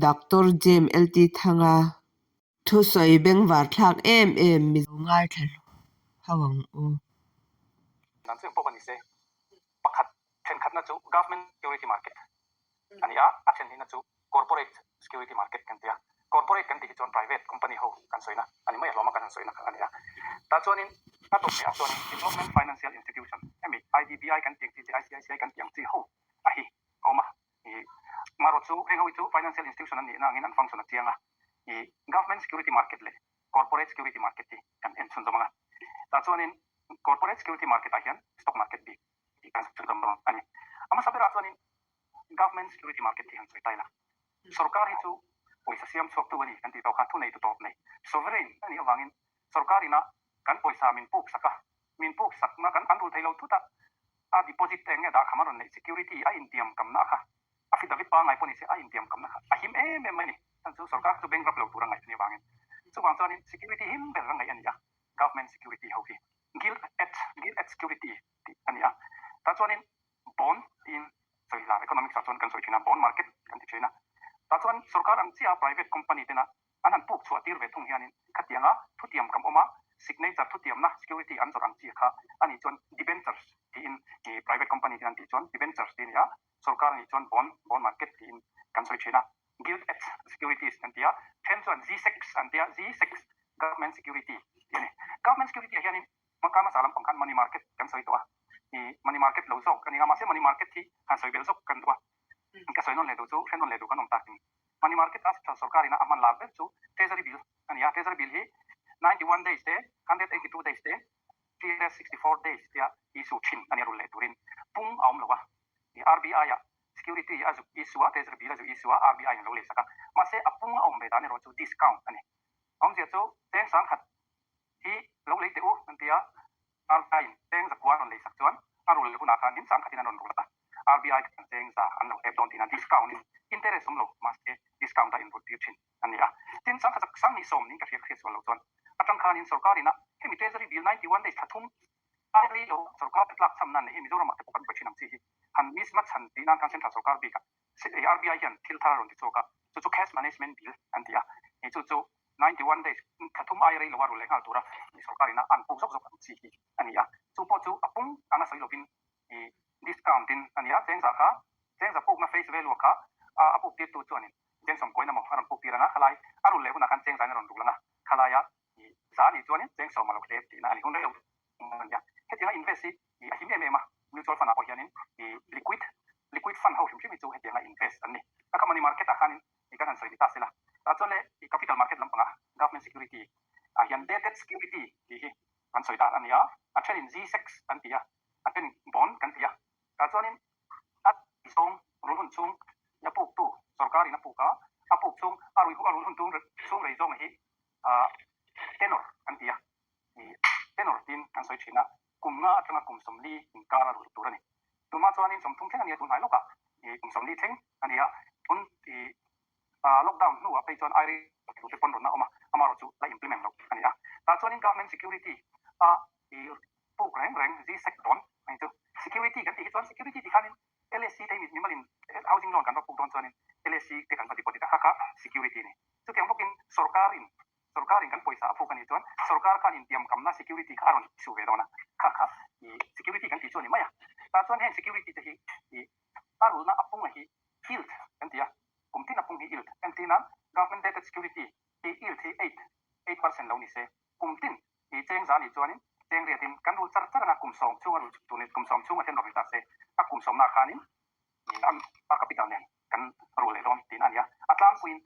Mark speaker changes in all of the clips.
Speaker 1: Doctor James LT Thanga thusawi bengvar thlak em em Mizo ngaithla ho ang u.
Speaker 2: Dan chu engpawh ka ni se, pakhat thenkhatna chu Government Security Market a ni a, a thenhihna chu Corporate Security Market kan ti a. Corporate kan tih hi chuan private company ho kan sawina a ni mai a, hlawma kan han sawina kha a ni a. Tah chuanin a tawp leh ah chuanin Development Financial Institution hemi IDBI kan tih ang chi te, ICICI kan tih ang chi ho a hi a awm a. Ih marawh chu heng ho hi chu Financial Institution an nihna angin an function a chiang a. Ih Government Security Market leh Corporate Security Market hi kan en chhunzawm ang a. Tah chuanin Corporate Security Market ah hian Stock Market bik hi kan chhunzawm dawn a ni. A hmasa berah chuanin Government Security Market hi han sawi ta ila. Sorkar hi chu pawisa siam chhuaktu a ni kan tih tawh kha, thuneitu tawp nei, sovereign, a nih avangin sorkar ina kan pawisa min puk sak a, min puk sakna kan an rul thei lo thut a, a deposit eng nge dahkham a rawn neih security a intiam kamna kha affidavit pangngai pawh ni se a intiam kamna kha a him em em mai a ni. Chhan chu sorkar chu bankrupt lo tura ngaih a nih avangin. Chuvang chuanin security him ber a ngaih a ni a, government security ho hi gilt edge, gilt edge security tih a ni a. Tah chuanin Bond tiin sawi hla economics ah chuan kan sawi thin a, bond market kan ti thin a. Tah chuan sorkar ang chiah a private company tena an han puk chhuah tir ve thung hianin khatianga thutiam kam awm a, signature thutiamna security an zawrh ang chi kha a nih chuan debentures tiin private company ten an tih chuan debentures tih a ni a, sorkar a nih chuan bond, bond market tiin kan sawi thin a. Gilt edge securities kan ti a, then chuan G-secs an ti a, G-secs government security tih a ni. Government security ah hianin Hmaka hmasa lampang khan money market kan sawi tawh a, ih money market lo zawk a ni a, mahse money market hi han sawi belh zawk kan duh a, ka sawi nawn leh duh chu hre nawn leh duh kan awm takin money market a central sorkar ina a hman lar ber chu treasury bill a ni a, treasury bill hi 91 days te, 182 days te, 364 days tia issue thin a ni a rul leh turin pung a awm lo a, ih RBI ah security a zuk issue a, treasury bill a zuk issue a, RBI in a lo lei sak a, mahse a pung a awm ve dan erawh chu discount a ni, awmzia chu cheng sangkhat hi lo lei teh u an ti a, RBI in cheng zakua a rawn lei sak chuan a rul leh hunah khan in sang khatin an rawn rul a, RBI khan cheng za an lo hlep dawn tihna discount in interest awm lo mahse discount a inrulh tir thin an ni a. Tin, sangkhat zak sang ni sawm nin ka hria ka hriat sual loh chuan atang khan in sorkar ina hemi treasury bill 91 days thla thum a rei lo sorkar te tlak cham nan leh hei Mizoram ah te pawh kan buai thin ang chi hi han mismatch han tih nan khan central sorkar bik ah RBI hian thil thar a rawn ti chhuak a, chu chu cash management bill an ti a, hei chu chu 91 days thla thum aia rei loa rul leh nghal tura sorkar ina an puk zawk zawk ang chi hi a ni a, chu pawh chu a pung anga sawi lovin discount in a ni a, chengza kha chengza pukna face value kha a puk tirtu chuanin cheng sawmkuain emaw a rawn puk tir ang a, khalai a rul leh hunah khan chengza in a rawn rul ang a, khalaia za a nih chuanin cheng sawm a lo hlep tihna a ni hun rei lo a ni a. Hetianga invest hi a him em em a, mutual fund ah pawh hianin liquid liquid fund ho hrim hrim hi chu hetianga invest an ni. A kha money market ah khanin kan han sawi ni ta sela, tah chuan le capital market lampangah government security ah hian dated security tih hi kan sawi dan a ni a, a thenin G-secs kan ti a, a thenin bond kan ti a, tah chuanin a zawng rul hun chhung a puktu sorkarin a puk a, a puk chhung a rui a rul hun chhung rei zawng hi tenor kan ti a, tenor tiin kan sawi thin a, kum nga atanga kum 40 inkar a rulh tur a ni. Tunhma chuanin 30 thleng a nia tunhnai lawkah kum 40 thleng a ni a, tun lockdown hnuah phei chuan ai rei tur te pawn rawn a awm a, amaherawhchu la implement loh a ni a. Tah chuanin government security a puk reng reng G-sec dawn a ni chu. Security kan tih hi chuan security tih khanin LSC te hi mimalin housing loan kan va puk dawn chuanin LSC te kan va deposit a, kha kha security a ni. Chutiang bawkin sorkarin sorkarin kan pawisa a puk a nih chuan sorkar khan intiamkamna security kha a rawn issue ve dawn a, kha kha security kan tih chu a ni mai a. Tah chuan heng security te hi a rulna a punga hi yield kan ti a, kum tin a pung hi yield kan tih nan government dated security hi yield hi eight, 8% lo ni se kum tin cheng za nih chuanin cheng riatin kan rul char char anga kum sawm chhunga rul tur ni kum sawm chhunga hian rawn ri ta se a kum sawmna khanin a capital nen kan rul leh dawn tihna a ni a. A tlangpuiin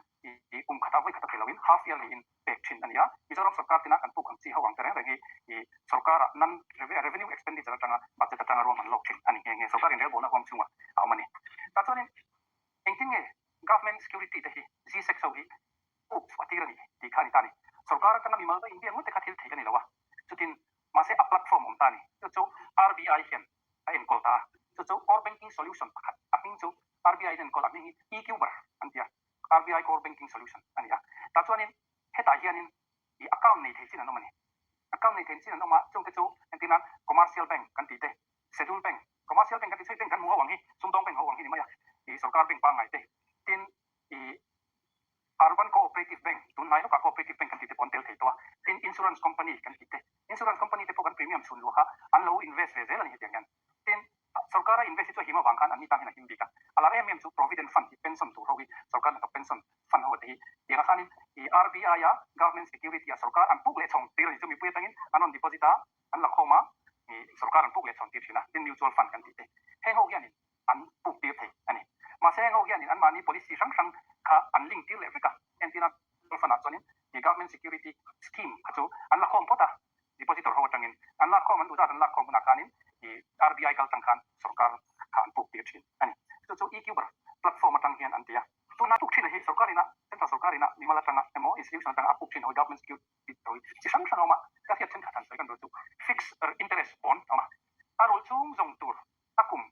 Speaker 2: kum khata vawi khata pe loin half yearly in pek thin a ni a. Mizoram sorkar tina kan puk ang chi ho ang te reng reng hi sorkarah non revenue expenditure atanga budget atanga ruahman lawk thin a ni nghe nghe. Sorkar inrelbawlna huam chhungah a awm a ni. Tah chuanin engtin nge government security te hi G-sex ho hi puk a tir a ni tih kha a ni ta a ni. Sorkar atanga mimal va inbiak ngawt te kha thil theih a ni lo a. Chutin mahse a platform awm ta a ni. Chu chu RBI hian a enkawl ta a. Chu chu Core Banking Solution pakhat a hming chu RBI in enkawl a hming hi E-Cuber an ti a. RBI Core Banking Solution a ni a. Tah chuanin hetah hianin i account nei thei chin an awm a ni. Account nei thei chin an awm a, chungte chu entir nan Commercial Bank kan tih te, Schedule Bank, Commercial Bank kan tih chu hei bank kan hmu ho ang hi, sumdawng bank ho ang hi ni mai a, i sorkar bank pangngai te, tin i. Urban Cooperative Bank, tunhnai lawkah Cooperative Bank kan tih te pawh an tel thei tawh a, tin Insurance Company kan tih te, Insurance Company te pawh kan premium chhun luah kha an lo invest ve zel a ni hetiang hian. Tin, sorkara invest hi chu a him avang khan an ni tan hian a him bik a, a lar em em chu Provident Fund hi pension tur ho hi sorkar hnathawk pension fund ho te hi tiangah khanin i RBI a Government Security a sorkar an puk leh chhawng tir a ni chu mipui atangin an rawn deposit a, an la khawm a, i sorkar an puk leh chhawn tir thin a, tin Mutual Fund kan tih te heng ho hianin an puk tir thei a ni. Mahse heng ho hianin anmahni policy hrang hrang kha an link tir leh vek a, entirna Mutual Fund ah chuanin i Government Security Scheme kha chu an la khawm phawt a, depositor ho atangin an lak khawm, an duh zat an lak khawm hunah khanin i RBI kal tang khan sorkar kha an puk tir thin a ni. Chu chu E-Cuber platform atang hian an ti a. Tuna puk thin hi sorkar ina, central sorkar ina mimal atanga emaw institution atanga a puk thin ho government security ho hi chi hrang hrang a awm a, ka hriat thenkhat han sawi kan duh chu fixed interest bond a awm a, a rulh chung zawng tur a kum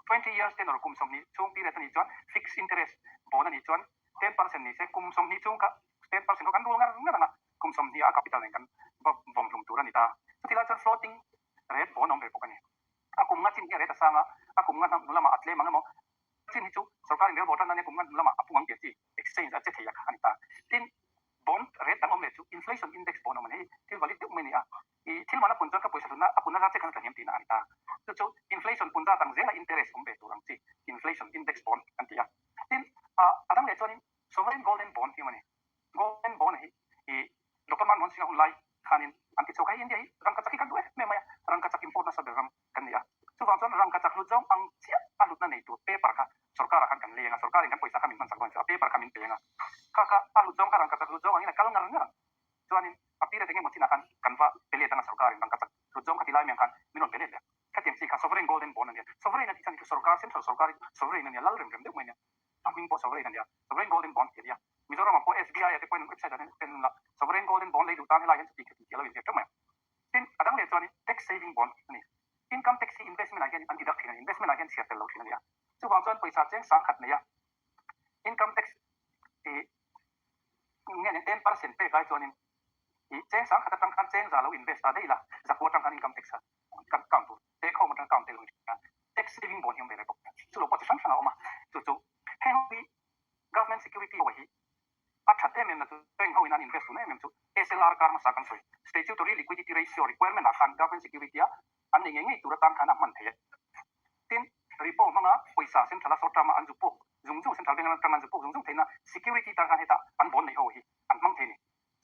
Speaker 2: 20 years tenor kum 20 chhung period a nih chuan fixed interest bond a nih chuan 10% ni se kum 20 chhung kha 10% kha kan rul ngar ngar ang a, kum 20 a capital nen kan va vawm hlum tur a ni ta. Chuti lai chuan floating rate bond a awm ve bawk a ni. A kum nga chin hi a rate a sang a, a kum nga hnu lamah a tlem ang emaw chin hi chu sorkar in relbawl tan nan hian kum nga hnu lamah a pung ang tih chi exchange a che thei a kha a ni ta. Tin, bond rate dang awm leh chu inflation index bond a awm a ni. Hei thil valid deuh mai a ni a. I thil man a pun chuan ka pawisa hlutna a punna zat che khan ka hniam tihna a ni ta. Chu chu inflation pun zat ang zela interest awm ve tur ang chi inflation index bond kan ti a. Tin, a dang leh chuanin sovereign golden bond hi awm a ni. Golden bond hi i Doctor Manmohan Singh a hun lai khanin an ti chhuak a, hei India hi rangkachak hi kan duh em em mai a, rangkachak import nasa ber ram kan ni a. Chuvang chuan rangkachak hlut zawng ang chiah a hlutna nei tur paper kha sorkarah khan kan leng a, sorkarin kan pawisa kha min hmansak dawn chu a paper kha min peng a, kha kha a hlut zawng kha rangkachak hlut zawng angin a kal ngar ngar ang. Chuanin a period eng emaw chinah khan kan va pe let ang a sorkarin rangkachak hlut zawng kha ti lai mai ang khan min rawn pe let leh a. Khatiang chi kha sovereign golden bond a nia. Sovereign a tih chuan hi chu sorkar, central sorkar hi sovereign a nia, lal rem rem deuh mai a nia. A hming pawh sovereign a nia. Sovereign golden bond tih a nia. Mizoramah pawh SBI ah te pawhin website ah hian en la, sovereign golden bond lei duh tan helai hian chuti khati tih a lo inziak teuh mai a. Tin, a dang leh chuanin tax saving bond a ni. Income tax hi investment ah hian an deduct thin a ni, investment ah hian chhiar tel lo thin a ni a. Chuvang chuan pawisa cheng sangkhat nei a income tax i nge nen 10% pek lai chuanin i cheng sangkhat atang khan cheng za lo invest ta daih la, zakua atang khan income tax a kan count tur take home atang count tel lo thin a. Tax saving bond hi awm ve reng bawk. Chu lo pawh chi hrang hrang a awm a, chu chu heng ho hi Government security ho hi a that em em na chu bank ho in an invest tuna em em chu SLR kar hmasa kan sawi Statutory Liquidity Ratio requirement ah khan government security a an nei ngei ngei tur atan khan a hman thei a. Tin, repo hmanga pawisa central a short term a an zu puk zung zung central bank atang an zu puk zung zung theihna security tan khan heta an bond nei ho hi an hmang thei a ni.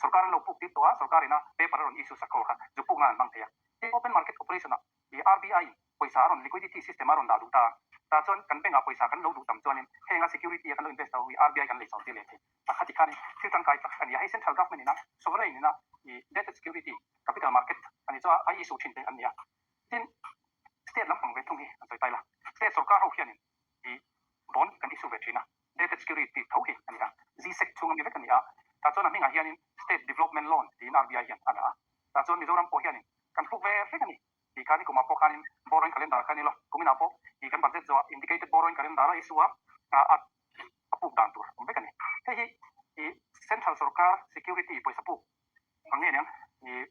Speaker 2: Sorkar an lo puk tir tawh a, sorkar ina paper a rawn issue sak ho kha zu puk nan an hmang thei a. Tin, open market operation ah I RBI in pawisa a rawn liquidity system a rawn dah duh ta a, tah chuan kan bank ah pawisa kan lo duh tam chuanin heng a security a kan lo invest ho hi RBI kan lei chho tir leh thei. A khati khanin thil tangkai tak a ni a, hei central government ina sovereign ina i debt security capital market a ni chu a issue thin te an ni a. Tin, state lampang ve thung hi an sawi tai la, state sorkar ho hianin i bond kan issue ve thin a, debt security tho hi a ni a, G-sec chhung ami vek a ni a, tah chuan a hmingah hianin state development loan tiin RBI hian a dah a, tah chuan Mizoram pawh hianin Kan hluk ve hlek a ni. Tih khan i kumah pawh khanin borrowing calendar kha a ni lo. Kuminah pawh i kan budget zawhah indicated borrowing calendar a issue a, a a puk dan tur awm vek a ni. Hei hi i central sorkar security pawisa puk ang nge niang i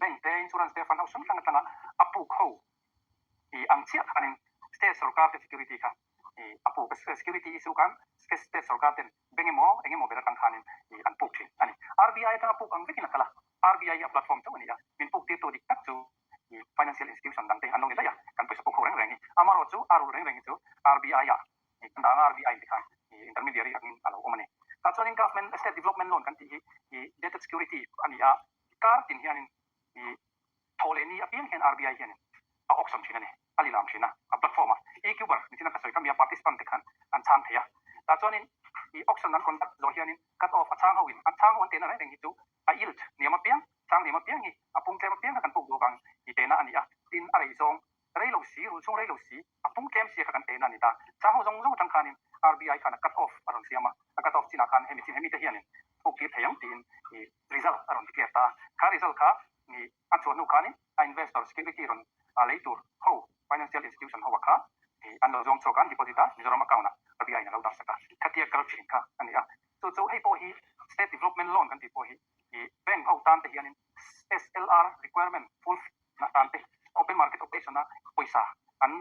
Speaker 2: bank te, insurance te, fund ho hrang hrang atanga a puk ho i ang chiah khanin state sorkar te security kha i a puk a. Security issue khan state sorkar ten bank emaw eng emaw ber atang khanin i an puk thin a ni. RBI atanga puk ang vekin a kal a. RBI hi a platform chauh a ni a, min puk tirtu dik tak chu i financial institution dangte an lo ni daih a, kan pawisa puk ho reng reng hi. Amaherawhchu a rul reng reng hi chu RBI ah i kan dah ang a, RBI te khan i intermediary angin a lo awm a ni. Tah chuanin government state development loan kan tih hi i debted security a ni a, kar tin hianin i thaw leh ni apiang hian RBI hianin a auction thin a ni, a lilam thin a, a platform ah e-cuber nichina ka sawi kha mi a participant te khan an chhang thei a. Tah chuanin i auction an conduct zawh hianin cut off a chhang ho in an chhang ho an tehna reng reng hi chu a yield niam apiang, chang niam apiang hi a pung tlem apiang kha kan puk duh avang i tehna a ni a, tin a rei zawng rei lo si, rul chhung rei lo si, a pung tlem si kha kan tehna a ni ta. Chang ho zawng zawng atang khanin RBI khan a cut off a rawn siam a, a cut off chinah khan hemi chin hemi te hianin puk tir thei ang tiin i result a rawn declare ta a, kha result kha i a chhuah hnu khanin a investor security rawn lei tur ho financial institution ho a kha i an lo zawng chhuak a, an deposit a, Mizoram account ah RBI in a lo dah sak a, khatia kal thin kha a ni a. Chu chu hei pawh hi State Development Loan kan tih pawh hi i bank ho tan te hianin SLR requirement fulfill na tan te open market operation a pawisa an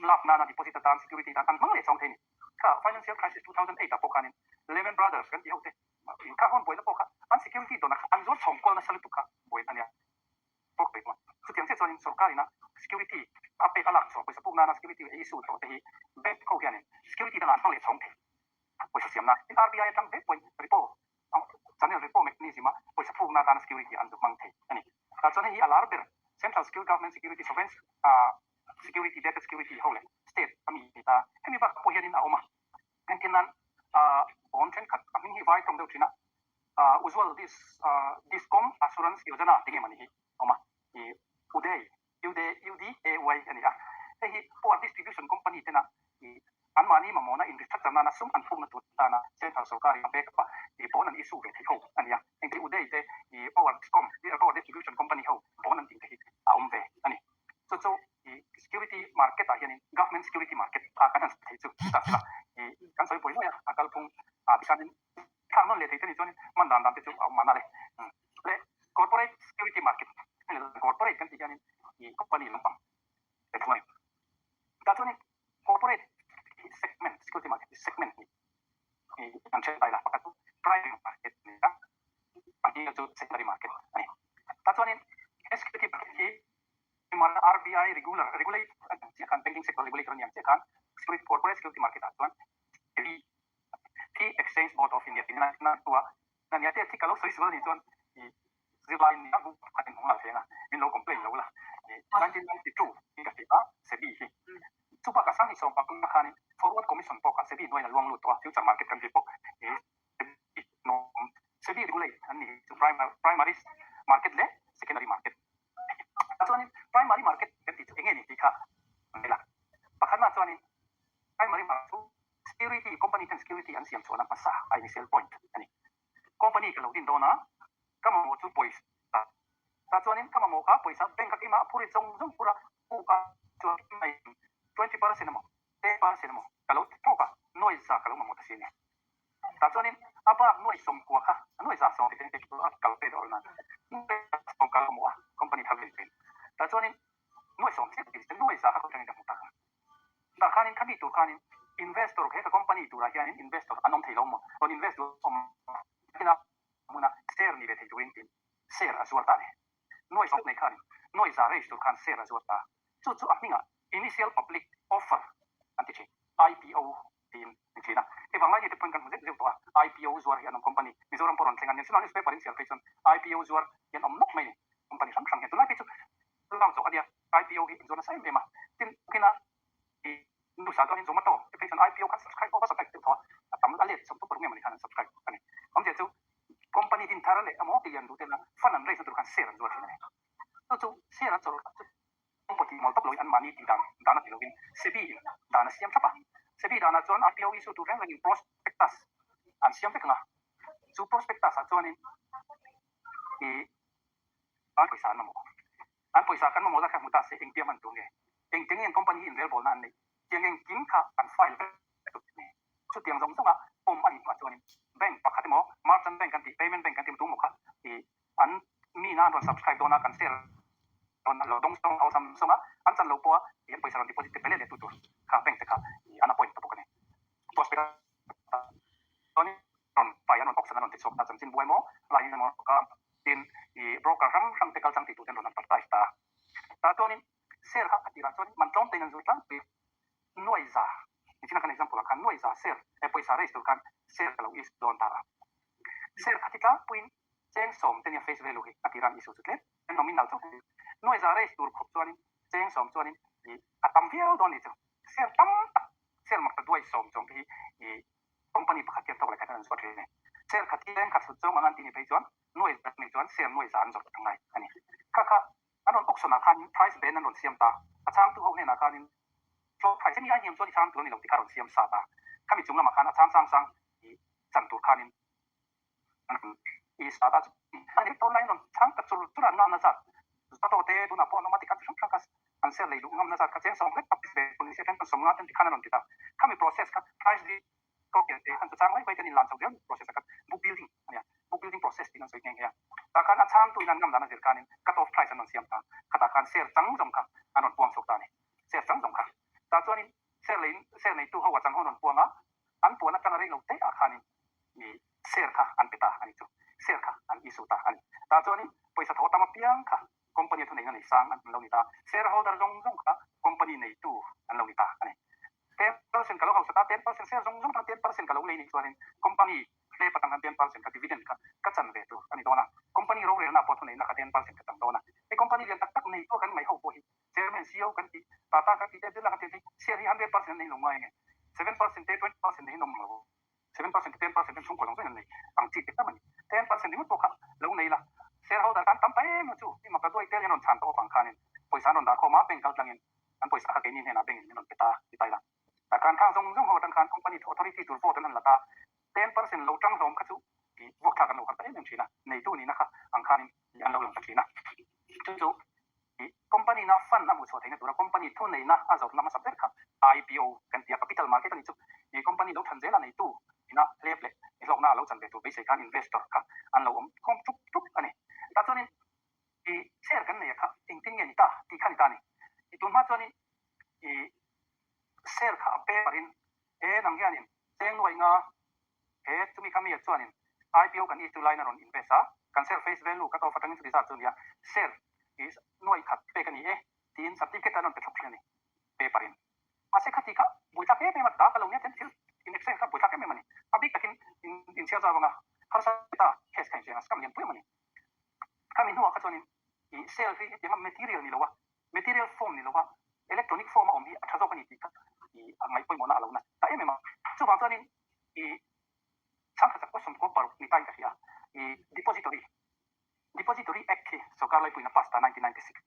Speaker 2: lak nana deposit atan security tan an hmang leh chhawng thei a ni. Kha financial crisis 2008 ah pawh khanin Lehman Brothers kan tih ho te Kha hawn buaina pawh kha an security dawnah kha an zuar chhawng kual nasa lutuk kha buaina a nia. Pawk pek a. Chutiang chiah chuanin sorkarina security a pek a lak chhuah pawisa puk nana security a issue tawh te hi bank ho hianin security dangah an hmang leh chhawng thei pawisa siam nan. Tin, RBI atang vek pawhin repo channel repo mechanism a pawisa puk na atana security an zu hmang thei a ni. Tah chuan hei hi a lar ber central security government security sovereign security debted security ho leh state a mi ni ta. Hemi bakah pawh hianin a awm a. Engtin nan bond thenkhat a hming hi vai tawng deuh thin a. Ujjwal dis Discom Assurance Yojana tih nge mawni hi a awm a, i Uday, U-D, U-D-A-Y a ni a. Hei hi Power Distribution Company tena i anmahni mamawhna inrestructure nana sum an phukna tur atana Central sorkarin a backup a, i bond an issue ve thei ho a ni a. Engti Uday te i Power Discom, Power Distribution Company ho bond an tih te hi a awm ve a ni. Chu chu i security market ah hianin Government Security Market a kan han sawi thei chu chutah sela i kan sawi buai nuai a, a kalphung ah tikhanin Thlak nawn leh thei te ni chuan hman dan dan te chu a awm mahna le. Le corporate security market corporate kan tih hianin i company lampang te thung a ni. Tah chuanin corporate hi segment security market hi segment hi i kan hriat lai la pakhat chu primary market a ni a, pahnih chu secondary market a ni. Tah chuanin he security market hi RBI regular regulate a ni ang chiah khan banking sector regulator a ni ang chiah khan security corporate security market ah chuan Thi Exchange Board of India tih na na tua na nia te thi ka lo sawi sual a nih chuan i zirlai nia bu khat in hmang la thleng a min lo complain lo la i 1992 in ka hria a SEBI hi chu bakah sang hi sawm pakna khanin Forward Commission pawh kha SEBI hnuaiin a luang lut tawh a future market kan tih pawh i SEBI nawm SEBI regulate an ni chu primary market leh secondary market a chuanin primary market kan tih chu enge ni tih kha an la pakhatna chuanin primary market chu Security, Company ten security an siam chhuahna hmasa a initial point a ni. Company ka lo din dawn a, ka mamawh chu pawisa. Tah chuanin ka mamawh kha pawisa bank a keimah a phur i zawng zawng phur a, puk a chuan 20% emaw 10% emaw ka lo ti tawk a, nuai za ka lo mamawh ta si a ni. Tah chuanin a bak nuai sawmkua kha, nuai za sawm tih te chu a kal ve deuh nan, nuai za sawm ka lo mamawh a, company thar vel vel. Tah chuanin nuai sawm chiah tih nuai za kha kawt atangin ka hmu tak ang. Tah khanin khami tur khanin investor he ka company turah hianin investor an awm thei lo maw? Rawn invest duh awm a hmuna share ni ve thei turin tiin share a zuar ta le. Nuai sawm nei khanin nuai za raise tur khan share a zuar ta. Chu chu a hmingah initial public offer an ti thin, IPO tiin an thin a. Hei vanglai ni te pawhin kan hmu zeuh zeuh tawh a, IPO zuar hi an awm company Mizoram pawh rawn thleng a, National newspaper in chhiar phei chuan IPO zuar hi an awm nawk mai ni company hrang hrang hian. Tunlai phei chu Lau zawh a nia, IPO hi inzuar nasa em em a, tin kina i nusa chuan in Zomato te phei chuan IPO khan subscribe over subscribe deuh tho a, a tam a let sawmthum paruk nge mawni khan an subscribe a ni. Awmzia chu company din thar leh emaw tilian duh tena fund an raise na tur khan share an zuar thin a ni. Chu chu share an chawr chu company mawl tawp loin anmahni tih dan dan a ti loin SEBI in dan a siam thlap a, SEBI danah chuan IPO issue tur reng rengin prospectus an siam vek ang a, chu prospectus ah chuanin i An pawisa an mamawh. An pawisa kan mamawh zat kha hmu ta se engtia hman tur nge? Engte nge an company hi inrelbawlna an neih? Tiang engkim kha an file vek tur nge? Chutiang zawng zawnga awm a nih hnuah chuanin bank pakhat emaw merchant bank kan tih, payment bank kan tih emaw tu emaw kha ih an mi na an rawn subscribe dawn a, kan share rawn lo dawng sawng awlsam sawng a, an chan lo pawha ih an pawisa rawn deposit te pe leh leh tu tur kha bank te kha ih an appoint ta bawk a ni. Prospectus chuanin rawn pai an rawn auction an rawn ti chhuak ta chanchin buai maw lai emaw ka Tin, i broker hrang hrang te kal chang tih tur ten rawn advertise ta a. Tah chuanin share kha a tirah chuan man tlawm tein an zui tlangpui. Nuai za, nichina kan example ah khan nuai za share eh pawisa raise tur khan share ka lo issue dawn ta a. Share kha ti tlangpuiin cheng sawm te nia face value hi a tirah an issue chu tlem an awm in nal chauh thei. Nuai za raise tur khawp chuanin cheng sawm chuanin i a tam viau dawn ni chu. Share tam tak share mak ta duai sawm chuang te hi i Company pakhat hian thawk leh khat an zuar thin a ni. Share khat hi leng khat hlut zawng ang an tih ni phei chuan nuai zat nei chuan share nuai za an zawrh a ngai a ni. Kha kha an rawn auction ah khan price band an rawn siam ta, a chhangtu ho hnenah khanin floor price hemi ai hniam chuan i chhang tur a ni lo tih kha a rawn siam sa ta. Khami chung lamah khan a chhang sang sang i chan tur khanin an rawn i sa ta chu a ni. Tunlaiin rawn chhang ta chur chur a an ngamna zat Zato te tunah pawh an awm a tikhan chi hrang hrang kha an share lei duh ngamna zat kha cheng sawm hlek tak ve pawh ni se then sawm nga ten tikhan a rawn ti ta. Khami process kha price list ko ken te an chu chang mai mai ten inlan chho zel process a kha book building a nia. Book building process tiin an sawi nghe nghe a. Tah khan a chhangtu in an ngam dan a zir khanin cut off price an rawn siam ta. Khatah khan share chang zawng kha an rawn puang chhuak ta a ni. Share chang zawng kha. Tah chuanin share leiin share neitu ho a chang ho an rawn puang a, an puan atanga rei lo te ah khanin share Share kha an pe ta a ni chu. Share kha an issue ta a ni. Tah chuanin pawisa thaw tam apiang kha company a thuneihna nei sang an lo ni ta. Shareholder zawng zawng kha company neitu an lo ni ta a ni. 10% ka lo hausa ta, 10% share zawng zawng kha 10% ka lo lei nih chuanin company hlep atang khan 10% kha dividend kha ka chan ve tur a ni dawn a. Company rorelna pawh thuneihna kha 10% ka chang dawn a. Hei company lian tak tak neitu a kan ngaih ho pawh hi chairman, CEO kan tih, Tata kan tih te, Birla kan tih te hi share hi 100% an nei lo ngai nge? 7% te 20% nei hi an awm lo. 7% te 10% ten chhungkaw zawng zawng in an nei ang chi te tam a ni. 10% ringawt pawh kha lo nei la, shareholder khan tam ta em chu mi maka duai tel in rawn chhan tawh avang khanin pawisa an rawn dah khawm a, bank kal tlangin an pawisa kha keini hnenah bank in min rawn pe ta ti ta ila. Tah khan khang zawng zawng ho atang khan company authority tur vote an han la ta, 10% lo tang hlawm kha chu vuak thlak an lo har ta em em thin a, neitu nihna kha ang khanin an lo lang ta thin a. Chu chu Company na fund a hmuh chhuah theihna tura company thuneihna a zawrhna hmasa ber kha IPO kan ti a, capital market a ni chu. Company lo than zela neitu ina hlep leh hlawkna a lo chan ve tur beisei khan investor kha an lo awm khawm ṭup ṭup a ni. Tah chuanin i share kan nei a kha engtin nge ni ta tih kha ni ta a ni. I tun hma chuanin i share kha a paper in he nang hianin cheng nuai nga He chumi kha mi chuanin IPO kan issue laiin a rawn invest a, kan share face value cut off atangin chuti zat chu a ni a, share hi nuai khat pek a ni e tiin certificate an rawn pe thlawp thin a ni paper in. Mahse khati kha buaithlak em em a, dak a lo nia ten thil in exchange kha buaithlak em em a ni. A bik takin in chhiar zau anga harsa ta case kha incheng a, scam lian pui em a ni. Khami hnuah kha chuanin i share hi hetianga material ni lo a, material form ni lo a, electronic form a awm hi a tha zawk a ni tih kha i a ngaih pawimawhna a lo na ta em em a. Chuvang chuanin i chhangkhat chak pawh sawmkaw paruk ni tain ka hria i Depository Depository Act hi sorkar laipuiin a pass ta 1996.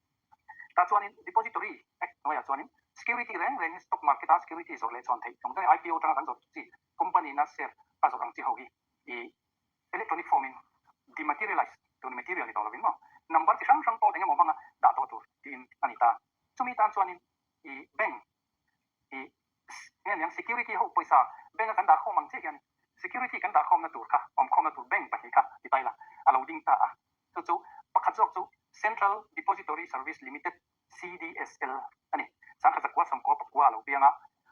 Speaker 2: Tah chuanin Depository Act hnuaiah chuanin security reng rengin stock market a security zawrh leh chhawn theih zawng zawng IPO atanga kan zawrh chi company ina share a zawrh ang chi ho hi i electronic form in dematerialize tur ni material ni tawh lovin maw number chi hrang hrang pawh eng emaw hmanga dah tawh tur tiin a ni ta. Chumi tan chuanin i bank i nge niang security ho pawisa bank a kan dah khawm ang chiah hian security kan dah khawmna tur kha awm khawmna tur bank pahnih kha ti ta ila a lo ding ta a. Chu chu pakhat zawk chu Central Depository Service Limited, CDSL, a ni. Sangkhat zakua sawmkua pakua a lo piang a,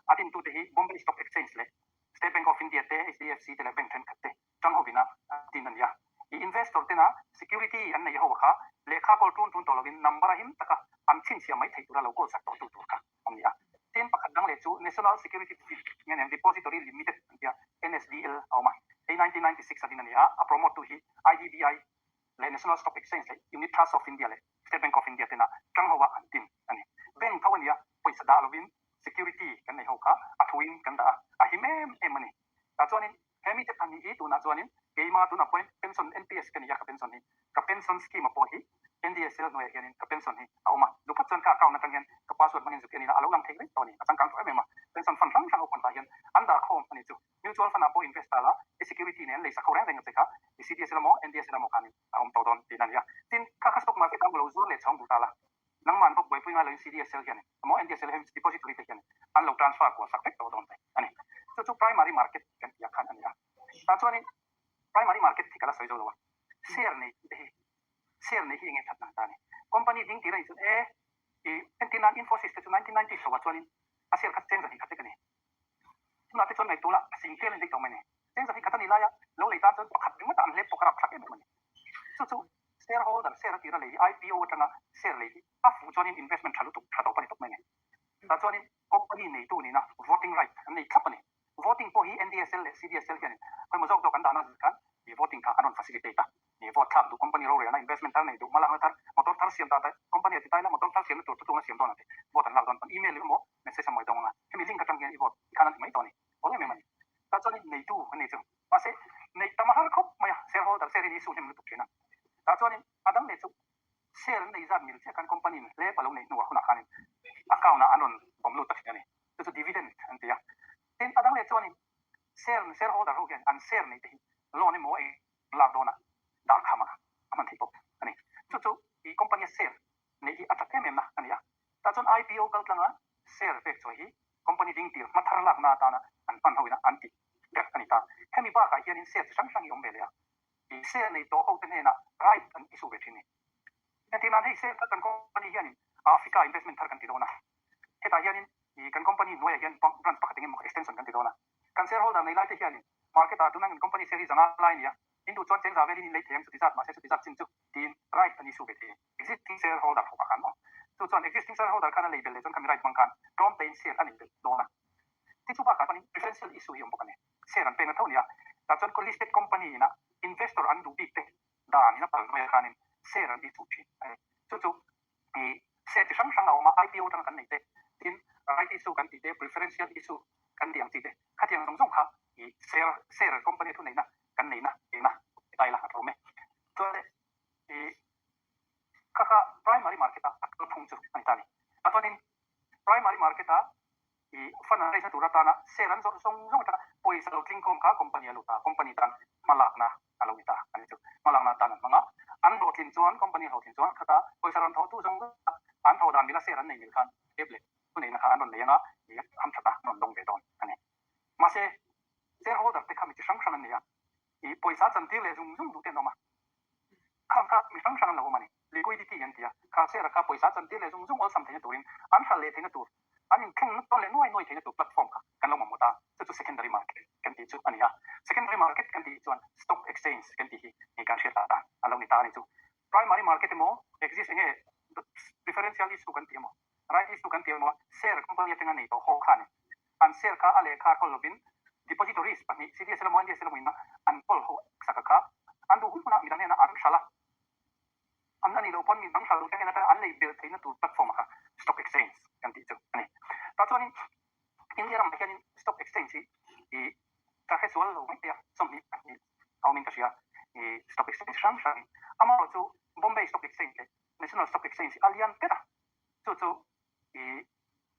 Speaker 2: a dintute hi Bombay Stock Exchange leh State Bank of India te, HDFC te leh bank thenkhat te tang hovin a din a ni a. I investor tena security an neih ho kha lehkha kawl tun tun tawh lovin number a him taka an chhinchhiah mai theih tura lo kawl sak tawh tu tur kha a ni a. Tin, pakhat dang leh chu National Security nge nen Depository Limited an tia, NSDL, a awm a. Hei 1996 a din a ni a, a promote tu hi IDBI leh National Stock Exchange leh Unit Trust of India leh State Bank of India tena tang ho a an din a ni. Bank tho a ni a, pawisa dah lovin security kan nei ho kha a thuin kan dah a, a him em em a ni. Tah chuanin he mite pahnih hi tunah chuanin keima tunah pawhin pension NPS ka ni a, ka pension hi ka pension scheme a pawh hi NDSL hnuaiah hianin ka pension hi a awm a, duhphat chuan ka account atang hian ka password hmangin zuk en ila a lo lang thei reng tawh a ni, a changkang tawh em em a, pension fund hrang hrang a open pah hian an dah khawm a ni chu. Mutual fund ah pawh invest ta la, i security nen leisak ho reng reng a che kha i CDSL emaw NDSL emaw khanin a awm tawh dawn tihna a ni a. Tin, kha kha stock market ah lo zuar leh chhawng duh ta la, nangman bawk buaipui ngai loin CDSL hian emaw NDSL hem depository te hian an lo transfer kual sak vek tawh dawn te a ni. Chu chu primary market kan tih ah khan a ni a. Tah chuanin primary market hi ka la sawi zo lo a, share nei te hi share nei hi enge thatna ta a ni. Company ding tir a nih chuan e i entir nan Infosys te chu 1990 chho ah chuanin a share kha cheng zahnih khat vek a ni. Tunah te chuan ngaihtuah lah a sing tlem in daih tawh mai a ni. Cheng zahnih khat a nih laia lo lei tan chuan pakhat ringawt ah an hlep pawh ka rap thlak em em a ni. Chu chu shareholder share a tira lei hi IPO atanga share lei hi a fuh chuanin investment tha lutuk tha tawp a ni tawp mai a ni. Tah chuanin company neitu nihna voting right an nei thlap a ni. Voting pawh hi NDSL leh CDSL hianin khawimaw zawk zawk an dahna zir khan ih voting kha an rawn facilitate a. Ih vote thlak duh company rorelna investment thar nei duh hmalakna thar motor thar siam ta ta company a ti taila motor thar siamna tur chu tunga siam dawn ang tih vote an lak dawn pawn email emaw message a mawi dawng anga hemi link atang hian i vote i khan an ti mai tawh a ni. Awl em em a ni. Tah chuanin neitu an nei chu. Mahse, neih tam a har khawp mai a, shareholder share in issue hnem lutuk thin a. Tah chuanin a dang leh chu share an nei zat mil chiah khan company in hlep a lo neih hnuah hunah khanin account ah an rawn bawm lut ta thin a ni. Chu chu dividend an ti a. Tin, a dang leh chuanin share shareholder ho hian an share neih te hi loan emaw eng lak dawnah dah kham a hman theih bawk a ni. Chu chu i company a share neih hi a that em em na a ni a. Tah chuan IPO kal tlanga share pek chuai hi company ding tir hma thar lakna atana an hman hoin a an tih ber a ni ta. Hemi bakah hianin share chi hrang hrang hi awm ve leh a, i share nei tawh hote hnenah right an issue ve thin a ni. Engtin nan hei share kha kan company hianin Africa investment thar kan ti dawn a, hetah hianin i kan company hnuaiah hian branch pakhat eng emaw extension kan ti dawn a, kan shareholder nei laite hianin. Market ah tunang in company share hi zanga lai a ni a, in duh chuan cheng za velin in lei thei ang chuti zat mahse chuti zat chin chu tiin right an issue ve thei. Existing shareholder ho ah khan maw? Chu chuan existing shareholder khan a lei belh leh chuan khami right hmang khan tlawm tein share a nei belh dawn a. Ti chu bakah chuanin preferential issue hi a awm bawk a ni. Share an pekna tho a ni a, tah chuan listed company ina investor an duh bik te dan in a pal hnuaiah khanin share an issue thin a ni. Chu chu i share chi hrang hrang a awm a, IPO atanga kan nei te, tin right issue kan tih te, preferential issue kan tih ang chi te, khatiang zawng zawng kha i share share company thu neihna kan neihna eina ti ila a tlawm e. Chuan i kha kha primary market a a kalphung chu a ni ta a ni. A chuanin primary market a i fund an raise na tur atana share an zawrh zawng zawng atanga pawisa lo tling khawm kha company a lut a, company tan hmalakna a lo ni ta a ni chu. Hmalakna atan an hmang a, an hlawhtlin chuan company hlawhtlin chuan khata pawisa rawn thawhtu zawng zawng kha an thawh dan mila share an nei mil khan ep leh thuneihna kha an rawn nei anga i hamthatna an rawn dawng ve dawn a ni. Mahse, shareholder te kha mi chi hrang hrang an nei a, i pawisa chantir leh zung zung duh te an awm a, khang kha mi hrang hrang an lo awm a ni. Liquidity an ti a, kha share kha pawisa chantir leh zung zung awlsam theihna turin an hralh leh theihna tur, an inthleng tawn leh nuai nuai theihna tur platform kha kan lo mamawh ta, chu chu secondary market kan tih chu a ni a. Secondary market kan tih chuan stock exchange kan tih hi ni kan hriat ta a lo ni ta a ni chu. Primary market emaw exist enge preferential issue kan tih emaw right issue kan tih emaw share company atanga nei tawh ho kha a ni. An share kha a lehkha kawl lovin depositories pahnih CDSL emaw NDSL emaw in an kawl ho saka kha an duh hun hunah midang hnenah an hralh a. An a nih loh pawn mi dang hral loh te hian atan an lei belh theihna tur platform a kha stock exchange kan tih chu a ni. Tah chuanin India ramah hianin stock exchange hi i ka hre sual lo mai thei a, 22 a awmin ka hria i stock exchange hrang hrang hi. Amaherawh chu Bombay Stock Exchange leh National Stock Exchange hi a lian ber a, chu chu i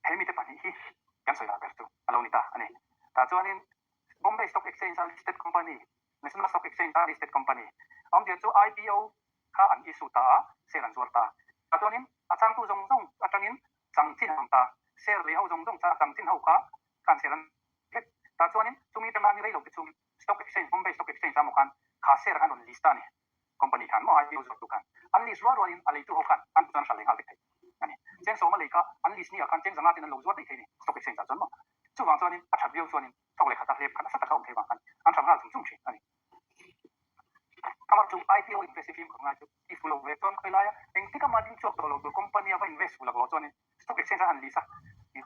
Speaker 2: he mite pahnih hi kan sawi lah ber chu a lo ni ta a ni. Tah chuanin Bombay Stock Exchange a listed company National Stock Exchange a listed company awmzia chu IPO kha an issue ta a, share an zuar ta. Tah chuanin a changtu zawng zawng atangin changchin an awm ta. Share lei ho zawng zawng kha a changchin ho kha khan share an vek. Tah chuanin chumi atanga ni rei lo te chungin Stock Exchange, Bombay Stock Exchange a maw khan kha share khan rawn list ta a ni. Company khan maw IPO zuartu khan an list rual rualin a leitu ho khan an chuan hral leh nghal vek thei a ni. Cheng sawma lei kha an list ni ah khan cheng zanga ten an lo zuar daih thei a ni Stock Exchange ah chuan maw. Chuvang chuanin a that viau chuanin thawk leh khata hlep kha nasa taka awm thei vang khan an hram nghal chung chung thin a ni. Amah chu IPO invest hi fimkhur ngai chu ti fu lo ve chuan khawi laia engtik ama ding chhuak tawh lo tur company a va invest fu lak lo chuanin stock exchange a han list a,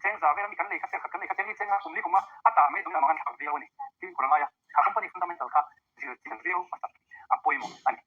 Speaker 2: cheng za vel ami kan lei kha share khat kan lei kha cheng li cheng a kum li kum a a tah mai dawn amah khan thlak viau a ni. Fimkhur a ngai a, kha company fundamental kha zir chian viau hmasak a pawimawh a ni.